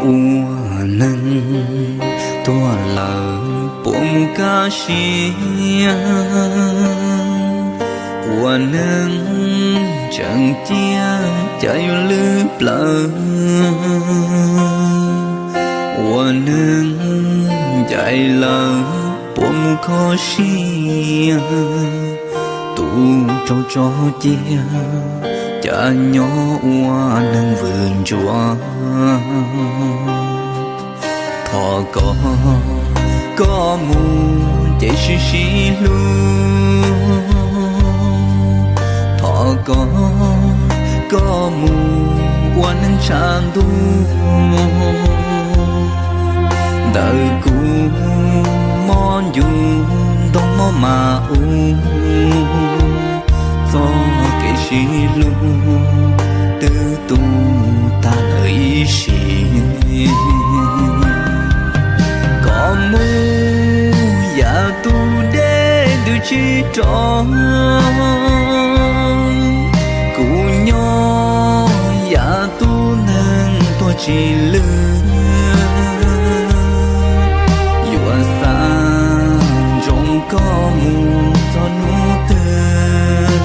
Ua neeg tuag lawm puas mus kaj siab? Ua neeg tseem ciaj cas yuav lwj plawv? Ua neeg ncaim lawm puas mus kho siab? Tus raug tso cia cas nyob ua neeg vwm ntsuav? Thov koj, koj mus ces sib sib hlub. Thov koj, koj mus ua neeg tshav ntuj. Ntawm kuv mob ncuv ntog mob mas u, txoj kev sib hlub twb tu tag lawm ib sim. Koj mus yam tus dej ntws tsis rov, kuv nyob yam tus neeg tuag tsis lwj. Yuav xav ntsoov koj mus txog hnub twg,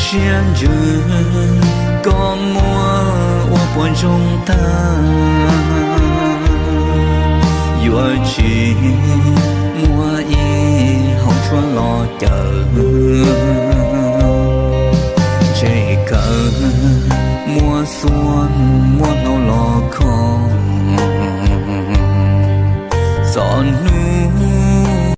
siab ntsws koj muab ua puas ntsoog tag. Yuav tsis muaj ib hauv tshuaj los cawm, ntshe kawg muab xuab muab hlau los kho. Txog